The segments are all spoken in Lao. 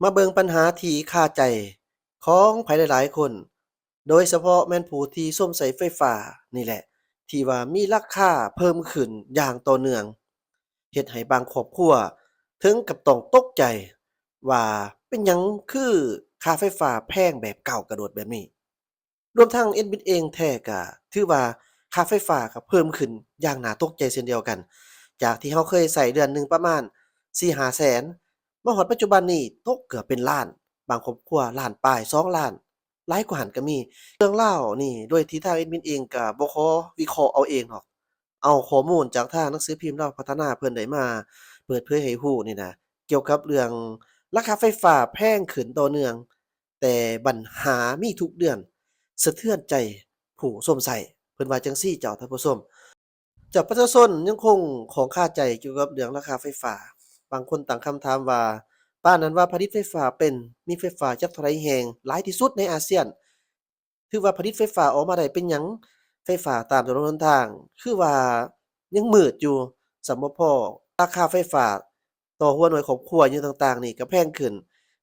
ມາເບິ່ງບັນຫາທີ່ຄາໃຈຂອງໃຜຫຼາຍໆຄົນ, ໂດຍສະເພາະແມ່ນຜູ້ທີ່ຊົມໃຊ້ໄຟຟ້ານີ້ແຫຼະ ທີ່ວ່າມີລາຄາເພີ່ມຂຶ້ນຢ່າງຕໍ່ເນື່ອງ, ເຮັດໃຫ້ບາງຄອບຄົວເຖິງກັບຕ້ອງຕົກໃຈວ່າເປັນຫຍັງຄືຄ່າໄຟຟ້າແພງແບບກ້າວກະໂດດແບບນີ້. ລວມທັງແອດມິນເອງແທ້ກະຖືວ່າຄ່າໄຟຟ້າກະເພີ່ມຂຶ້ນຢ່າງໜ້າຕົກໃຈເຊັ່ນດຽວກັນ, ຈາກທີ່ເຮົາເຄີຍໃຊ້ເດືອນໜຶ່ງປະມານສີ່ຫ້າແສນ, ມາຮອດປັດຈຸບັນນີ້ຕົກເກືອບເປັນລ້ານ, ບາງຄອບຄົວລ້ານປາຍ ສອງລ້ານ, ຫຼາຍກວ່າຫັ້ນກະມີ. ເລື່ອງລາວນີ້ ໂດຍທີ່ທາງແອດມິນເອງກະບໍ່ຂໍວິເຄາະເອົາເອງດອກ, ເອົາຂໍ້ມູນຈາກທາງໜັງສືພິມລາວພັດທະນາເພິ່ນໄດ້ມາເປີດເຜີຍໃຫ້ຮູ້ນີ້ນະ, ກ່ຽວກັບເລື່ອງລາຄາໄຟຟ້າແພງຂຶ້ນຕໍ່ເນື່ອງ ແຕ່ບັນຫາມີທຸກເດືອນ ສະເທືອນໃຈຜູ້ຊົມໃຊ້, ເພິ່ນວ່າຈັ່ງຊີ້ເຈົ້າທ່ານຜູ້ຊົມ. ເຈົ້າ ປະຊາຊົນຍັງຄົງຂ້ອງຄາໃຈກ່ຽວກັບເລື່ອງລາຄາໄຟຟ້າ, ບາງຄົນຕັ້ງຄຳຖາມວ່າ ປານນັ້ນວ່າຜະລິດໄຟຟ້າເປັນ, ມີໄຟຟ້າຈັກເທົ່າໃດແຫ່ງ ຫຼາຍທີ່ສຸດໃນອາຊຽນ, ຖືວ່າຜະລິດໄຟຟ້າອອກມາໄດ້ເປັນຫຍັງ? ໄຟຟ້າຕາມຖະໜົນຫົນທາງຄືວ່າຍັງມືດຢູ່, ສ່ຳບໍ່ພໍ ລາຄາໄຟຟ້າ ຕໍ່ຫົວໜ່ວຍຄອບຄົວຫຍັງຕ່າງໆນີ້ກໍແພງຂຶ້ນ,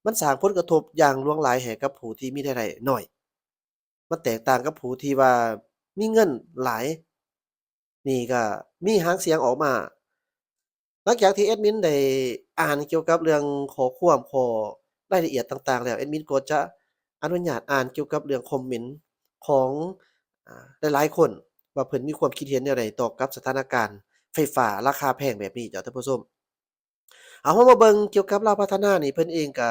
ມັນສ້າງຜົນກະທົບຢ່າງຫຼວງຫຼາຍໃຫ້ກັບຜູ້ທີ່ມີລາຍໄດ້ໜ້ອຍ. ມັນແຕກຕ່າງກັບຜູ້ທີ່ວ່າມີເງິນຫຼາຍ, ນີ້ກໍມີຫາງສຽງອອກມາ. ຫຼັງຈາກທີ່ແອດມິນໄດ້ອ່ານກ່ຽວກັບເລື່ອງຂໍ້ຄວາມ, ຂໍ້ລາຍລະອຽດຕ່າງໆແລ້ວ, ແອດມິນກໍຈະອະນຸຍາດອ່ານກ່ຽວກັບເລື່ອງຄອມເມັນຂອງ ອາ ຫຼາຍໆຄົນ ວ່າເພິ່ນມີຄວາມຄິດເຫັນແນວໃດຕໍ່ກັບສະຖານະການໄຟຟ້າລາຄາແພງແບບນີ້ເຈົ້າທ່ານຜູ້ຊົມ. ເອົາ ເຮົາມາເບິ່ງກ່ຽວກັບລາວພັດທະນານີ້, ເພິ່ນເອງກະ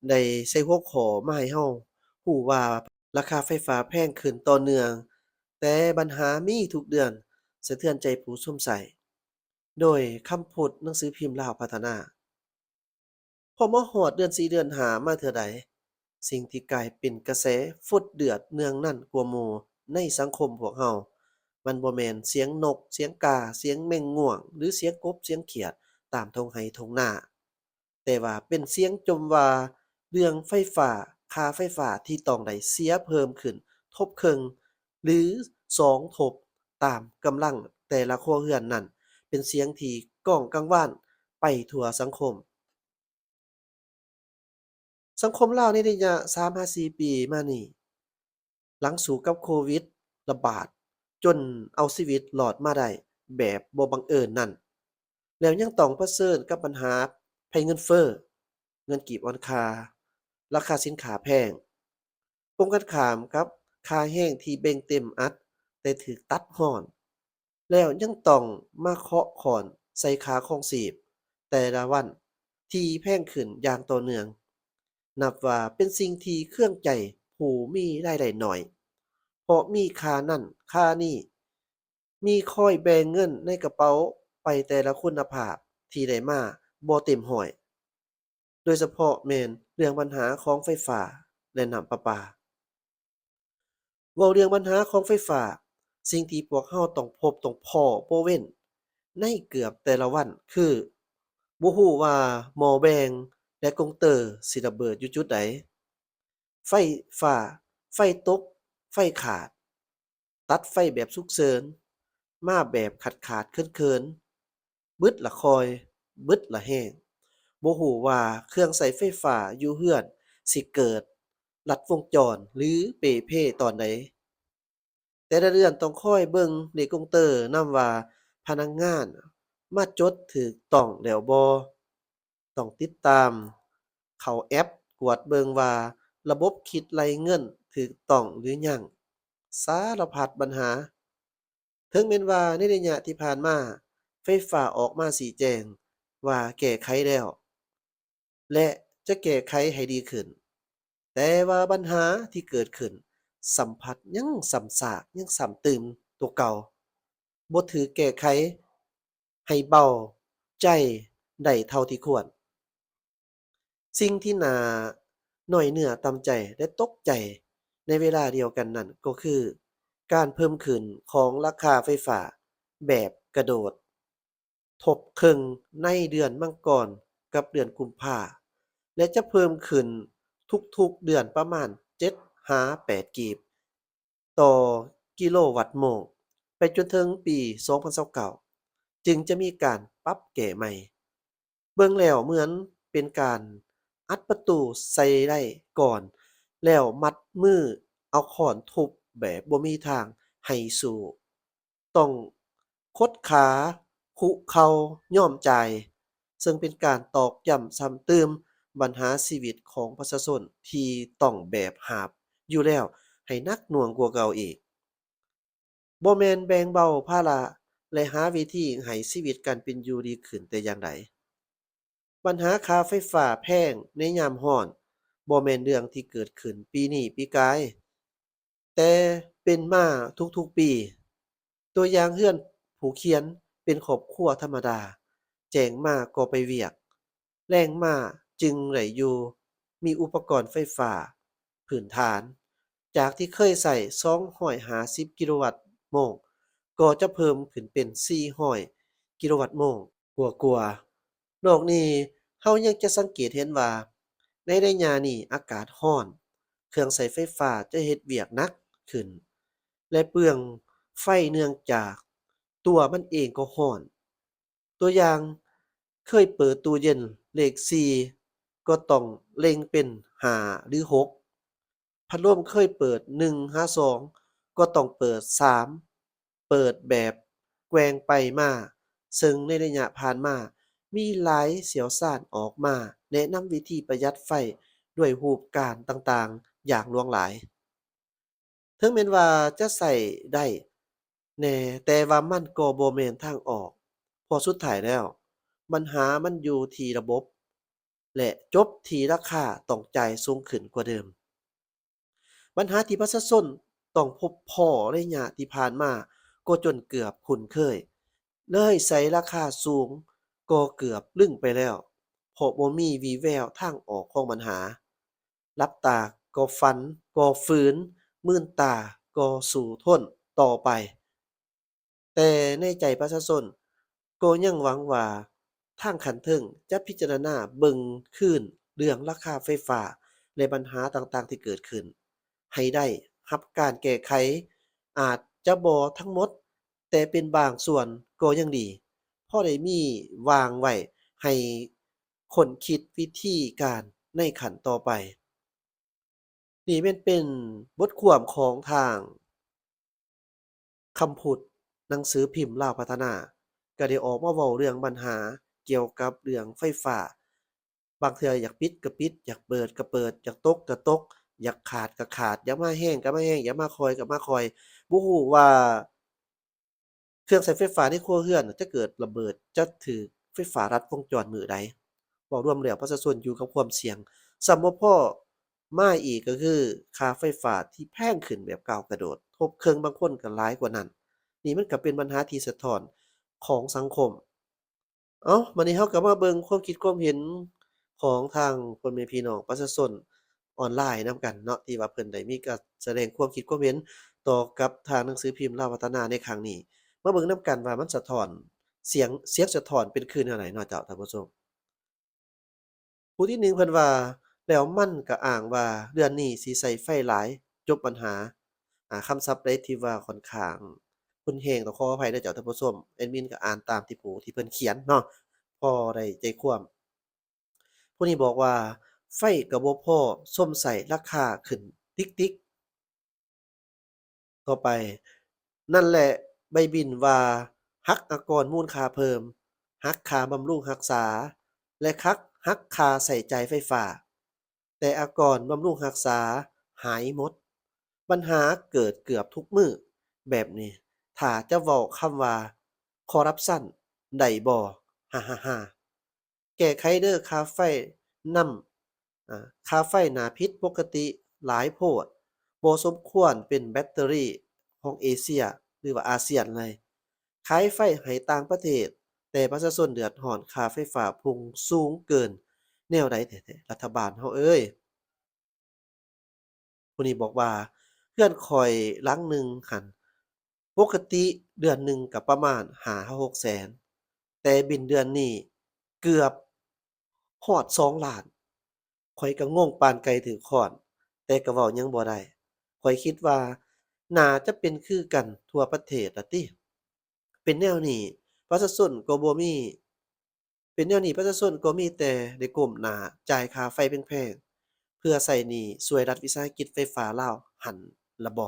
ໄດ້ໃສ່ຫົວຂໍ້ມາໃຫ້ເຮົາຮູ້ວ່າ ລາຄາໄຟຟ້າແພງຂຶ້ນຕໍ່ເນື່ອງ, ແຕ່ບັນຫາມີທຸກເດືອນ, ສະເທືອນໃຈຜູ້ຊົມໃຊ້. ໂດຍຄຳໂພສ ໜັງສືພິມລາວພັດທະນາ. ພໍມາຮອດເດືອນສີ່ເດືອນຫ້າມາເທື່ອໃດ, ສິ່ງທີ່ກາຍເປັນກະແສຟົດເດືອດເນືອງແໜ້ນກວ່າໝູ່ໃນສັງຄົມພວກເຮົາ, ມັນບໍ່ແມ່ນສຽງນົກ, ສຽງກາ, ສຽງແມງງ່ວງ ຫຼື ສຽງກົບ, ສຽງຂຽດຕາມທົ່ງໄຮ່ທົ່ງນາ, ແຕ່ວ່າເປັນສຽງຈົ່ມວ່າເລື່ອງໄຟຟ້າ, ຄ່າໄຟຟ້າທີ່ຕ້ອງໄດ້ເສຍເພີ່ມຂຶ້ນທົບເຄິ່ງ ຫຼື ສອງທົບ, ຕາມກຳລັງແຕ່ລະຄົວເຮືອນນັ້ນ, ເປັນສຽງທີ່ກ້ອງກັງວານໄປທົ່ວສັງຄົມ. ສັງຄົມລາວໃນໄລຍະສາມຫາສີ່ປີມານີ້, ຫຼັງສູ້ກັບໂຄວິດລະບາດຈົນເອົາຊີວິດລອດມາໄດ້ແບບບໍ່ບັງເອີນນັ້ນ, ແລ້ວຍັງຕ້ອງປະເຊີນກັບບັນຫາໄພເງິນເຟີ້, ເງິນກີບອ່ອນຄ່າ, ລາຄາສິນຄ້າແພງ, ກົງກັນຂ້າມກັບຄ່າແຮງທີ່ເບັ່ງເຕັມອັດແຕ່ຖືກຕັດຮ້ອນ, ແລ້ວຍັງຕ້ອງມາເຄາະຄ້ອນໃສ່ຄ່າຄອງຊີບແຕ່ລະວັນທີ່ແພງຂຶ້ນຢ່າງຕໍ່ເນື່ອງ, ນັບວ່າເປັນສິ່ງທີ່ເຄືອງໃຈຜູ້ມີລາຍໄດ້ໜ້ອຍ, ເພາະມີຄ່ານັ້ນຄ່ານີ້, ມີຄອຍແບ່ງເງິນໃນກະເປົາໄປແຕ່ລະຄຸນນະພາບທີ່ໄດ້ມາບໍ່ເຕັມຮ້ອຍ, ໂດຍສະເພາະແມ່ນເລື່ອງບັນຫາຂອງໄຟຟ້າ ແລະ ນ້ຳປະປາ. ເວົ້າເລື່ອງບັນຫາຂອງໄຟຟ້າ, ສິ່ງທີ່ພວກເຮົາຕ້ອງພົບຕ້ອງພໍ້ບໍ່ເວັ້ນໃນເກືອບແຕ່ລະວັນຄື ບໍ່ຮູ້ວ່າໝໍ້ແບ່ງ ແລະ ກົງເຕີຊິລະເບີດຢູ່ຈຸດໃດ, ໄຟຟ້າ, ໄຟຕົກ, ໄຟຂາດ, ຕັດໄຟແບບສຸກເສີນ, ມາແບບຂາດໆເຂີນໆ, ບຶດລະຄ່ອຍ, ບຶດລະແຮງ, ບໍ່ຮູ້ວ່າເຄື່ອງໃຊ້ໄຟຟ້າຢູ່ເຮືອນຊິເກີດລັດວົງຈອນ ຫຼື ເປ່ເພຕອນໃດ. ແຕ່ລະເດືອນຕ້ອງຄອຍເບິ່ງເລກກົງເຕີນຳວ່າພະນັກງານມາຈົດຖືກຕ້ອງແລ້ວບໍ່, ຕ້ອງຕິດຕາມເຂົ້າແອັບກວດເບິ່ງວ່າລະບົບຄິດໄລ່ເງິນຖືກຕ້ອງຫຼືຍັງ, ສາລະພັດບັນຫາ. ເຖິງແມ່ນວ່າໃນໄລຍະທີ່ຜ່ານມາ ໄຟຟ້າອອກມາຊີ້ແຈງວ່າແກ້ໄຂແລ້ວ ແລະ ຈະແກ້ໄຂໃຫ້ດີຂຶ້ນ, ແຕ່ວ່າບັນຫາທີ່ເກີດຂຶ້ນຊ້ຳພັດຍັງຊ້ຳຊາກ, ຍັງຊ້ຳຕື່ມຕົວເກົ່າ, ບໍ່ຖືກແກ້ໄຂໃຫ້ເບົາໃຈໄດ້ເທົ່າທີ່ຄວນ. ສິ່ງທີ່ໜ້ານ້ອຍເນື້ອຕ່ຳໃຈ ແລະ ຕົກໃຈໃນເວລາດຽວກັນນັ້ນກໍຄື ການເພີ່ມຂຶ້ນຂອງລາຄາໄຟຟ້າແບບກະໂດດ ທົບເຄິ່ງໃນເດືອນມັງກອນກັບເດືອນກຸມພາ ແລະ ຈະເພີ່ມຂຶ້ນທຸກໆເດືອນປະມານເຈັດຫາແປດກີບຕໍ່ກິໂລວັດໂມງ ໄປຈົນເຖິງປີສອງພັນຊາວເກົ້າ ຈຶ່ງຈະມີການປັບແກ້ໃໝ່. ເບິ່ງແລ້ວເໝືອນເປັນການ ອັດປະຕູໃສ່ໄດ້ກ່ອນ ແລ້ວມັດມືເອົາຄ້ອນທຸບແບບບໍ່ມີທາງໃຫ້ສູ້. ຕ້ອງຄົດຂາຄຸເຂົ່າຍອມຈ່າຍ, ເຊິ່ງເປັນການຕອກຢ້ຳຊ້ຳຕື່ມບັນຫາຊີວິດຂອງປະຊາຊົນທີ່ຕ້ອງແບກຫາບຢູ່ແລ້ວໃຫ້ໜັກໜ່ວງກວ່າເກົ່າອີກ. ບໍ່ແມ່ນແບ່ງເບົາພາລະ ແລະ ຫາວິທີໃຫ້ຊີວິດການເປັນຢູ່ດີຂຶ້ນແຕ່ຢ່າງໃດ. ບັນຫາຄ່າໄຟຟ້າແພງໃນຍາມຮ້ອນ ບໍ່ແມ່ນເລື່ອງທີ່ເກີດຂຶ້ນປີນີ້ປີກາຍ, ແຕ່ເປັນມາທຸກໆປີ. ຕົວຢ່າງເຮືອນຜູ້ຂຽນເປັນຄອບຄົວທຳມະດາ, ແຈ້ງມາກໍໄປວຽກ, ແລງມາຈຶ່ງໄດ້ຢູ່, ມີອຸປະກອນໄຟຟ້າພື້ນຖານ, ຈາກທີ່ເຄີຍໃຊ້ສອງຮ້ອຍຫ້າສິບກິໂລວັດໂມງ ກໍຈະເພີ່ມຂຶ້ນເປັນສີ່ຮ້ອຍກິໂລວັດໂມງກວ່າໆ. ນອກນີ້, ເຮົາຍັງຈະສັງເກດເຫັນວ່າ ໃນໄລຍະນີ້ອາກາດຮ້ອນ, ເຄື່ອງໃຊ້ໄຟຟ້າຈະເຮັດວຽກໜັກຂຶ້ນ ແລະ ເປືອງໄຟເນື່ອງຈາກຕົວມັນເອງກໍຮ້ອນ. ຕົວຢ່າງ, ເຄີຍເປີດຕູ້ເຢັນເລກສີ່ ກໍຕ້ອງເລັ່ງເປັນຫ້າ ຫຼື ຫົກ. ພັດລົມເຄີຍເປີດໜຶ່ງຫາສອງ ກໍຕ້ອງເປີດສາມ, ເປີດແບບແກວ່ງໄປມາ, ເຊິ່ງໃນໄລຍະຜ່ານມາ ມີຫຼາຍຊ່ຽວຊານອອກມາແນະນຳວິທີປະຢັດໄຟດ້ວຍຮູບການຕ່າງໆຢ່າງຫຼວງຫຼາຍ. ເຖິງແມ່ນວ່າຈະໃຊ້ໄດ້ແດ່, ແຕ່ວ່າມັນກໍບໍ່ແມ່ນທາງອອກ, ເພາະສຸດທ້າຍແລ້ວ ບັນຫາມັນຢູ່ທີ່ລະບົບ ແລະ ຈົບທີ່ລາຄາຕ້ອງຈ່າຍສູງຂຶ້ນກວ່າເດີມ. ບັນຫາທີ່ປະຊາຊົນຕ້ອງພົບພໍ້ໄລຍະທີ່ຜ່ານມາກໍຈົນເກືອບຄຸ້ນເຄີຍ, ເລີຍໃສ່ລາຄາສູງກໍເກືອບລຶ້ງໄປແລ້ວ, ເພາະບໍ່ມີວີ່ແວວທາງອອກຂອງບັນຫາ. ຫຼັບຕາກໍຝັນ, ກໍຝືນ, ມືນຕາກໍສູ້ທົນຕໍ່ໄປ. ແຕ່ໃນໃຈປະຊາຊົນກໍຍັງຫວັງວ່າທາງຂັ້ນເທິງຈະພິຈາລະນາເບິ່ງຄືນເລື່ອງລາຄາໄຟຟ້າ ແລະ ບັນຫາຕ່າງໆທີ່ເກີດຂຶ້ນ ໃຫ້ໄດ້ຮັບການແກ້ໄຂ, ອາດຈະບໍ່ທັງໝົດ, ແຕ່ເປັນບາງສ່ວນກໍຍັງດີ, ພໍໄດ້ມີຫວ່າງໄວ້ໃຫ້ຄົ້ນຄິດວິທີການໃນຂັ້ນຕໍ່ໄປ. ນີ້ແມ່ນເປັນບົດຄວາມຂອງທາງຄຳພຸດ ໜັງສືພິມລາວພັດທະນາ ກໍໄດ້ອອກມາເວົ້າເລື່ອງບັນຫາກ່ຽວກັບເລື່ອງໄຟຟ້າ. ບາງເທື່ອຢາກປິດກໍປິດ, ຢາກເປີດກໍເປີດ, ຢາກຕົກກໍຕົກ, ຢາກຂາດກໍຂາດ, ຢາກມາແຮງກໍມາແຮງ, ຢາກມາຄ່ອຍກໍມາຄ່ອຍ. ບໍ່ຮູ້ວ່າ ເຄື່ອງໃຊ້ໄຟຟ້າໃນຄົວເຮືອນຈະເກີດລະເບີດ, ຈະຖືກໄຟຟ້າລັດວົງຈອນມື້ໃດ. ເວົ້າລວມແລ້ວ ປະຊາຊົນຢູ່ກັບຄວາມສ່ຽງ. ຊ້ຳບໍ່ພໍ, ມາອີກກໍຄືຄ່າໄຟຟ້າທີ່ແພງຂຶ້ນແບບກ້າວກະໂດດ, ທົບເຄິ່ງ, ບາງຄົນກໍຫຼາຍກວ່ານັ້ນ. ນີ້ມັນກໍເປັນບັນຫາທີ່ສະທ້ອນຂອງສັງຄົມ. ເອົ້າ, ບັດນີ້ເຮົາກໍມາເບິ່ງຄວາມຄິດຄວາມເຫັນຂອງທາງພໍ່ແມ່ພີ່ນ້ອງປະຊາຊົນອອນລາຍນຳກັນເນາະ, ທີ່ວ່າເພິ່ນໄດ້ມີການສະແດງຄວາມຄິດຄວາມເຫັນຕໍ່ກັບທາງໜັງສືພິມລາວພັດທະນາໃນຄັ້ງນີ້. ມາເບິ່ງນຳກັນວ່າມັນສະທ້ອນ ສຽງ, ສຽງສະທ້ອນເປັນຄືແນວໃດເນາະເຈົ້າທ່ານຜູ້ຊົມ. ຜູ້ທີໜຶ່ງເພິ່ນວ່າ, ແລ້ວມັນກໍອ້າງວ່າເດືອນນີ້ຊິໃຊ້ໄຟຫຼາຍ, ຈົບບັນຫາ. ອາ, ຄຳສັບໃດທີ່ວ່າຂ້ອນຂ້າງຮຸນແຮງ ຕ້ອງຂໍອະໄພເດີເຈົ້າທ່ານຜູ້ຊົມ, ແອດມິນກໍອ່ານຕາມທີ່ຜູ້ທີ່ເພິ່ນຂຽນເນາະ, ພໍໄດ້ໃຈຄວາມ. ຜູ້ນີ້ບອກວ່າ ໄຟກໍບໍ່ພໍສົມໃຊ້, ລາຄາຂຶ້ນຕິກໆ. ຕໍ່ໄປ, ນັ້ນແຫຼະ ໃບບິນວ່າຫັກອາກອນມູນຄ່າເພີ່ມ, ຫັກຄ່າບຳລຸງຮັກສາ ແລະ ຫັກ, ຫັກຄ່າໃຊ້ຈ່າຍໄຟຟ້າ, ແຕ່ອາກອນບຳລຸງຮັກສາຫາຍໝົດ. ບັນຫາເກີດເກືອບທຸກມື້ແບບນີ້, ຖ້າຈະເວົ້າຄຳວ່າຄໍຣັບຊັນໄດ້ບໍ່? ຮາໆໆ. ແກ້ໄຂເດີ ຄ່າໄຟນຳ, ອາ, ຄ່າໄຟໜ້າຜິດປົກກະຕິຫຼາຍໂພດ, ບໍ່ສົມຄວນເປັນແບັດເຕີຣີຂອງເອເຊຍ ຫຼືວ່າອາຊຽນເລີຍ. ຂາຍໄຟໃຫ້ຕ່າງປະເທດ, ແຕ່ປະຊາຊົນເດືອດຮ້ອນ, ຄ່າໄຟຟ້າພຸ່ງສູງເກີນແນວໃດແທ້ໆ ລັດຖະບານເຮົາເອີຍ. ຜູ້ນີ້ບອກວ່າ ເຮືອນຂ້ອຍຫຼັງໜຶ່ງຫັ້ນ ປົກກະຕິເດືອນໜຶ່ງກໍປະມານຫ້າຫາຫົກແສນ, ແຕ່ບິນເດືອນນີ້ເກືອບຮອດສອງລ້ານ. ຂ້ອຍກໍງົງປານໄກ່ຖືກຄ້ອນ, ແຕ່ກໍເວົ້າຫຍັງບໍ່ໄດ້. ຂ້ອຍຄິດວ່າໜ້າຈະເປັນຄືກັນທົ່ວປະເທດລະຕິ. ເປັນແນວນີ້ ປະຊາຊົນກໍບໍ່ມີ ເປັນແນວນີ້ປະຊາຊົນກໍມີແຕ່ໄດ້ກົ້ມໜ້າຈ່າຍຄ່າໄຟແພງໆ ເພື່ອໃຊ້ໜີ້ຊ່ວຍລັດວິສາຫະກິດໄຟຟ້າລາວຫັ້ນລະບໍ.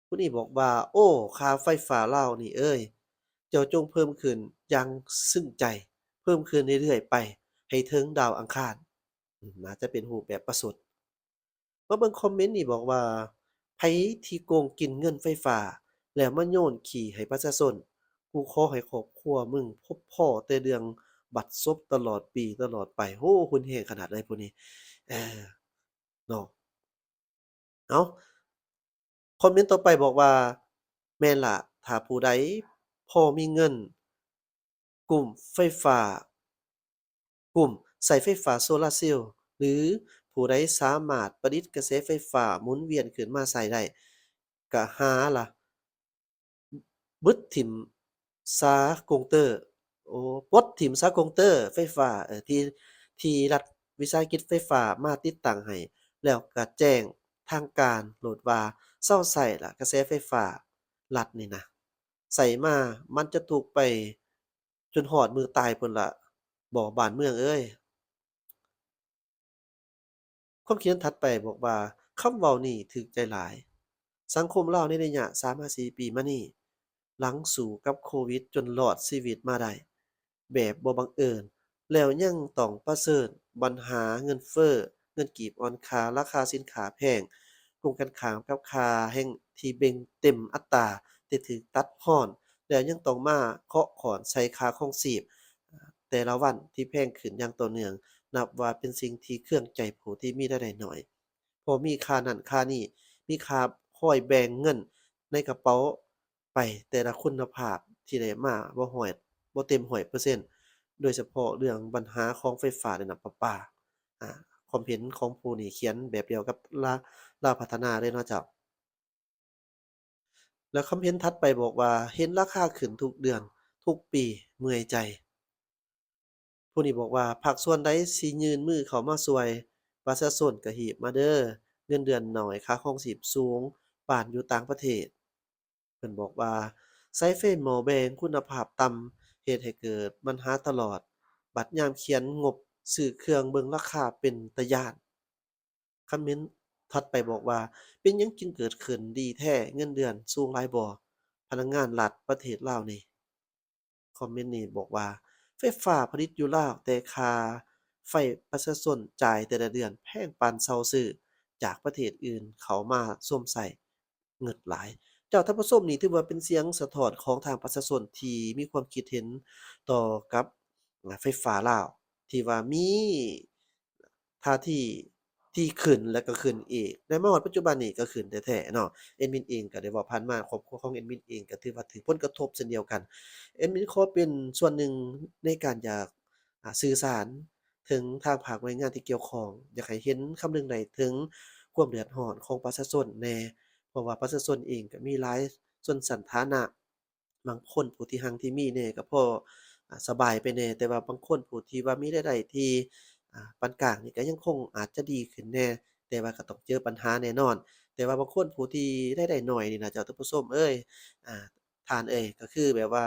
ຜູ້ນີ້ບອກວ່າ ໂອ້ ຄ່າໄຟຟ້າລາວນີ້ເອີຍ ເຈົ້າຈົ່ງເພີ່ມຂຶ້ນຢ່າງຊຶ້ງໃຈ, ເພີ່ມຂຶ້ນເລື້ອຍໆໄປໃຫ້ເຖິງດາວອັງຄານ. ອືມ ໜ້າຈະເປັນຮູບແບບປະຊົດ. ມາເບິ່ງຄອມເມັນນີ້ບອກວ່າ ໃຜທີ່ໂກງກິນເງິນໄຟຟ້າແລ້ວມາໂຍນຂີ້ໃຫ້ປະຊາຊົນ, ກູຂໍໃຫ້ຄອບຄົວມຶງພົບພໍ້ແຕ່ເລື່ອງບັດສົບຕະຫຼອດປີຕະຫຼອດໄປ. ໂຫ ຮຸນແຮງຂະໜາດເລີຍຜູ້ນີ້ ເອີ ເນາະ. ເອົາ ຄອມເມັນຕໍ່ໄປບອກວ່າ ແມ່ນລະ ຖ້າຜູ້ໃດພໍມີເງິນ ກຸ່ມໄຟຟ້າ ກຸ່ມໃຊ້ໄຟຟ້າໂຊລາເຊວ ຫຼື ຜູ້ໃດສາມາດປະດິດກະແສໄຟຟ້າໝູນວຽນຂຶ້ນມາໃຊ້ໄດ້ ກະຫາລະ ບຶດຖິ້ມສາກົງເຕີ ໂອ້ ປົດຖິ້ມສາກົງເຕີໄຟຟ້າ ເອີ ທີ່ ທີ່ລັດວິສາຫະກິດໄຟຟ້າມາຕິດຕັ້ງໃຫ້ ແລ້ວກະແຈ້ງທາງການໂລດວ່າ ເຊົາໃຊ້ລະ ກະແສໄຟຟ້າລັດນີ້ນະ ໃຊ້ມາມັນຈະທຸກໄປຈົນຮອດມື້ຕາຍພຸ້ນລະ ບໍ່ ບ້ານເມືອງເອີຍ. ຄວາມຄິດເຫັນຖັດໄປບອກວ່າ ຄຳເວົ້ານີ້ຖືກໃຈຫຼາຍ. ສັງຄົມລາວໃນໄລຍະສາມຫາສີ່ປີມານີ້ ຫຼັງສູ້ກັບໂຄວິດຈົນລອດຊີວິດມາໄດ້ແບບບໍ່ບັງເອີນ ແລ້ວຍັງຕ້ອງປະເຊີນບັນຫາເງິນເຟີ້, ເງິນກີບອ່ອນຄ່າ, ລາຄາສິນຄ້າແພງ, ກົງກັນຂ້າມກັບຄ່າແຮງທີ່ເບັ່ງເຕັມອັດຕາທີ່ຖືກຕັດຮອນ ແລ້ວຍັງຕ້ອງມາເຄາະຂ້ອນໃສ່ຄ່າຄອງຊີບແຕ່ລະວັນທີ່ແພງຂຶ້ນຢ່າງຕໍ່ເນື່ອງ. ນັບວ່າເປັນສິ່ງທີ່ເຄືອງໃຈຜູ້ທີ່ມີລາຍໄດ້ໜ້ອຍ, ເພາະມີຄ່ານັ້ນຄ່ານີ້, ມີຄ່າຄອຍແບ່ງເງິນໃນກະເປົາໄປແຕ່ລະຄຸນນະພາບທີ່ໄດ້ມາບໍ່ຮ້ອຍ ບໍ່ເຕັມຮ້ອຍເປີເຊັນ, ໂດຍສະເພາະເລື່ອງບັນຫາຂອງໄຟຟ້າ ແລະ ນ້ຳປະປາ. ອາ ຄວາມເຫັນຂອງຜູ້ນີ້ຂຽນແບບດຽວກັບລາ ລາວພັດທະນາເລີຍເນາະເຈົ້າ. ແລ້ວຄຳເຫັນຖັດໄປບອກວ່າ ເຫັນລາຄາຂຶ້ນທຸກເດືອນ ທຸກປີ ເມື່ອຍໃຈ. ຜູ້ນີ້ບອກວ່າ ພາກສ່ວນໃດຊິຍື່ນມືເຂົ້າມາຊ່ວຍປະຊາຊົນກະຮີບມາເດີ້, ເງິນເດືອນໜ້ອຍ ຄ່າຄອງຊີບສູງ ປານຢູ່ຕ່າງປະເທດ. ເພິ່ນບອກວ່າ ສາຍໄຟໝໍ້ແບ່ງຄຸນນະພາບຕ່ຳ ເຮັດໃຫ້ເກີດບັນຫາຕະຫຼອດ, ບັດຍາມຂຽນງົບຊື້ເຄື່ອງເບິ່ງລາຄາເປັນຕາຢ້ານ. ຄອມເມັນຖັດໄປບອກວ່າ ເປັນຫຍັງຈຶ່ງເກີດຂຶ້ນດີແທ້ ເງິນເດືອນສູງຫຼາຍບໍ່ ພະນັກງານລັດປະເທດລາວນີ້? ຄອມເມັນນີ້ບອກວ່າ ໄຟຟ້າຜະລິດຢູ່ລາວ ແຕ່ຄ່າໄຟປະຊາຊົນຈ່າຍແຕ່ລະເດືອນແພງປານເຊົ່າຊື້ຈາກປະເທດອື່ນເຂົ້າມາຊົມໃຊ້. ເງິດຫຼາຍ. ເຈົ້າທ່ານຜູ້ຊົມ, ນີ້ຖືວ່າເປັນສຽງສະທ້ອນຂອງທາງປະຊາຊົນທີ່ມີຄວາມຄິດເຫັນຕໍ່ກັບ ອາ ໄຟຟ້າລາວ ທີ່ວ່າມີທ່າທີທີ່ຂຶ້ນ ແລະ ກໍຂຶ້ນອີກ. ແລະ ມາຮອດປັດຈຸບັນນີ້ກໍຂຶ້ນແທ້ໆເນາະ. ແອດມິນເອງກໍໄດ້ເວົ້າຜ່ານມາ, ຄອບຄົວຂອງແອດມິນເອງກໍຖືວ່າຖືກຜົນກະທົບເຊັ່ນດຽວກັນ. ແອດມິນຂໍເປັນສ່ວນໜຶ່ງໃນການຢາກ ອາ ສື່ສານເຖິງທາງພາກໜ່ວຍງານທີ່ກ່ຽວຂ້ອງ, ຢາກໃຫ້ເຫັນຄຳນຶງໄດ້ເຖິງຄວາມເດືອດຮ້ອນຂອງປະຊາຊົນແດ່, ເພາະວ່າປະຊາຊົນເອງກໍມີຫຼາຍຊົນຊັ້ນຖານະ, ບາງຄົນຜູ້ທີ່ຮັ່ງທີ່ມີແດ່ກໍພໍ ອາ ສະບາຍໄປແດ່, ແຕ່ວ່າບາງຄົນຜູ້ທີ່ວ່າມີລາຍໄດ້ທີ່ ອາ ປານກາງນີ້ກໍຍັງຄົງອາດຈະດີຂຶ້ນແດ່, ແຕ່ວ່າກໍຕ້ອງເຈີບັນຫາແນ່ນອນ. ແຕ່ວ່າບາງຄົນຜູ້ທີ່ລາຍໄດ້ໜ້ອຍນີ້ນະ ເຈົ້າທ່ານຜູ້ຊົມເອີຍ ອາ ທ່ານເອີຍ ກໍຄືແບບວ່າ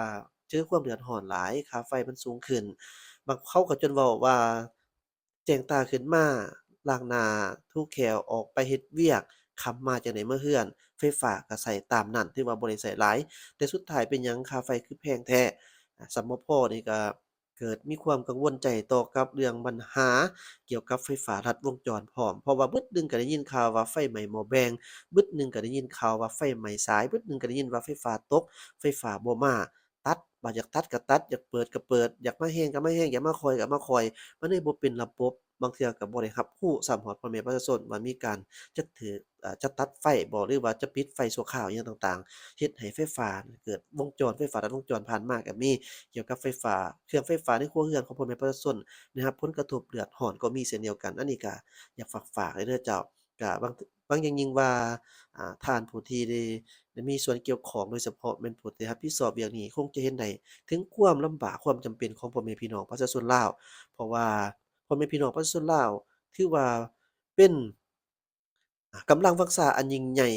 ເຈີຄວາມເດືອດຮ້ອນຫຼາຍ, ຄ່າໄຟມັນສູງຂຶ້ນ. ບາງ ເຂົາກໍຈົນເວົ້າວ່າ ແຈ້ງຕາຂຶ້ນມາ, ລ້າງໜ້າ, ຖູແຂ້ວ, ອອກໄປເຮັດວຽກ, ຄ່ຳມາຈັ່ງໄດ້ມາເຮືອນ, ໄຟຟ້າກໍໃຊ້ຕາມນັ້ນ, ຖືວ່າບໍ່ໄດ້ໃຊ້ຫຼາຍ, ແຕ່ສຸດທ້າຍເປັນຫຍັງຄ່າໄຟຄືແພງແທ້? ສມພ ນີ້ກໍເກີດມີຄວາມກັງວົນໃຈຕໍ່ກັບເລື່ອງບັນຫາກ່ຽວກັບໄຟຟ້າລັດວົງຈອນພ້ອມ, ເພາະວ່າບຶດໜຶ່ງກໍໄດ້ຍິນຂ່າວວ່າໄຟໄໝ້ໝໍ້ແບ່ງ, ບຶດໜຶ່ງກໍໄດ້ຍິນຂ່າວວ່າໄຟໄໝ້ສາຍ, ບຶດໜຶ່ງກໍໄດ້ຍິນວ່າໄຟຟ້າຕົກ, ໄຟຟ້າບໍ່ມາ. ຕັດ, ວ່າຢາກຕັດກໍຕັດ, ຢາກເປີດກໍເປີດ, ຢາກມາແຮງກໍມາແຮງ, ຢາກມາຄ່ອຍກໍມາຄ່ອຍ, ມັນເລີຍບໍ່ເປັນລະບົບ, ບາງເທື່ອກໍບໍ່ໄດ້ຮັບຮູ້ຊ້ຳຮອດພໍ່ແມ່ປະຊາຊົນວ່າມີການຈະຖືກ ເອີ ຈະຕັດໄຟບໍ ຫຼືວ່າຈະປິດໄຟຊົ່ວຄາວຫຍັງຕ່າງໆ, ເຮັດໃຫ້ໄຟຟ້າເກີດວົງຈອນ, ໄຟຟ້າລັດວົງຈອນ. ຜ່ານມາກໍມີກ່ຽວກັບໄຟຟ້າ, ເຄື່ອງໄຟຟ້າໃນຄົວເຮືອນຂອງພໍ່ແມ່ປະຊາຊົນໄດ້ຮັບຜົນກະທົບເດືອດຮ້ອນກໍມີເຊັ່ນດຽວກັນ. ອັນນີ້ກໍຢາກຝາກ ຝາກເດີເຈົ້າ. ກະຫວັງ ຫວັງຢ່າງຍິ່ງວ່າ ອາ ທ່ານຜູ້ທີ່ໄດ້ ໄດ້ມີສ່ວນກ່ຽວຂ້ອງ ໂດຍສະເພາະແມ່ນຜູ້ທີ່ຮັບຜິດຊອບວຽກນີ້ ຄົງຈະເຫັນໄດ້ເຖິງຄວາມລຳບາກ ຄວາມຈຳເປັນຂອງພໍ່ແມ່ພີ່ນ້ອງປະຊາຊົນລາວ, ເພາະວ່າພໍ່ແມ່ພີ່ນ້ອງປະຊາຊົນລາວ ຖືວ່າເປັນ ອາ ກຳລັງວັງຊາອັນຍິ່ງໃຫຍ່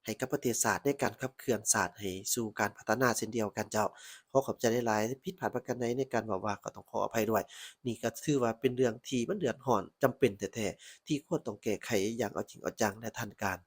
ໃຫ້ກັບປະເທດຊາດ ໃນການຂັບເຄື່ອນຊາດໃຫ້ສູ່ການພັດທະນາເຊັ່ນດຽວກັນເຈົ້າ. ຂໍຂອບໃຈຫຼາຍໆ ຜິດພາດປະການໃດໃນການເວົ້າວ່າກໍຕ້ອງຂໍອະໄພດ້ວຍ. ນີ້ກໍຖືວ່າເປັນເລື່ອງທີ່ມັນເດືອດຮ້ອນ ຈຳເປັນແທ້ໆ ທີ່ຄວນຕ້ອງແກ້ໄຂຢ່າງເອົາຈິງເອົາຈັງ ແລະ ທັນການ.